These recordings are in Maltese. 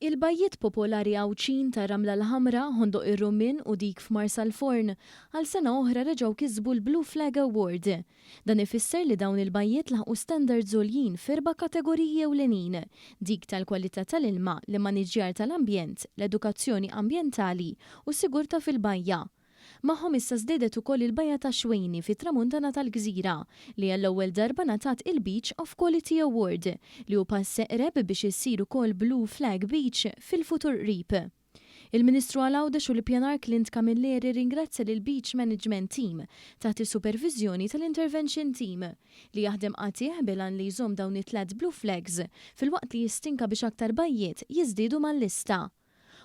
Il-bajjiet popolari Għawdxin tar-Ramla l-Ħamra, Ħondoq ir-Rummien u dik f'Marsalforn għal sena oħra reġgħu kisbu l-Blue Flag Award. Dan ifisser li dawn il-bajjiet laħqu standards għoljin f'erba' kategoriji ewlenin, dik tal-kwalità tal-ilma, l-immaniġġjar tal-ambjent, l-edukazzjoni ambjentali u s-sigurtà fil-bajja. Magħhom issa żdiedet ukoll il-Bajja tax-Xwejni fit-Tramuntana tal-gżira, li għall-ewwel darba ngħatat il-Beach of Quality Award, li hu pass eqreb biex issir ukoll Blue Flag Beach fil-futur qrib. Il-Ministru għal Għawdex u l-Ippjanar Clint Camilleri rringrazzja lill-Beach Management Team, taħt is-superviżjoni tal-Intervention Team, li jaħdem qatigħ bil-għan li jżomm dawn it-tlett Blue Flags filwaqt li jistinka biex aktar bajjiet jiżdiedu mal-lista.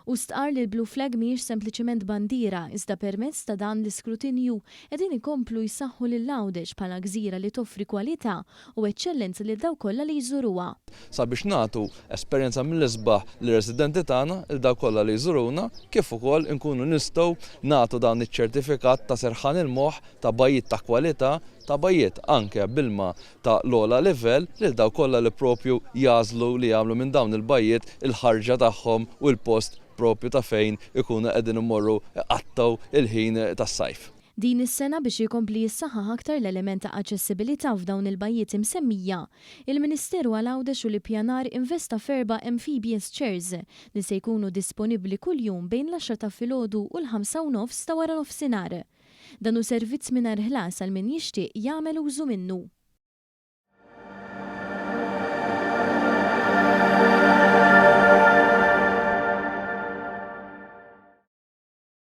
Hu stqarr li l-Blue Flag mhijiex sempliċiment bandiera iżda permezz ta' dan l-iskrutinju qegħdin ikomplu jsaħħu lil Għawdex bħala gżira li toffri kwalità u eċċellenza lil dawk kollha li jżuruha. Sabiex nagħtu esperjenza mill-isbaħ lir-residenti tagħna, lil dawk kollha li jżuruna, kif ukoll inkunu nistgħu nagħtu dan iċ-ċertifikat ta' serħan il-moħħ ta' bajjiet ta' kwalità, ta' bajjiet anke b'ilma ta' l-ogħla livell lil dawk kollha li propju jagħżlu li jagħmlu minn dawn il-bajjiet il-ħarġa tagħhom u l-post propju ta' fejn ikunu qegħdin imorru iqattgħu il-ħin tas-sajf. Din is-sena biex ikompli jissaħħaħ aktar l-element ta' aċċessibilità f'dawn il-bajjiet imsemmija, il-Ministeru għal Għawdex u l-Ippjanar investa f'erba' amphibious chairs li se jkunu disponibbli kuljum bejn l-għaxra ta' filgħodu u l-ħamsa u nofs ta' waranofsinhar. Dan hu servizz mingħajr ħlas għal min jixtieq jagħmel użu minnu.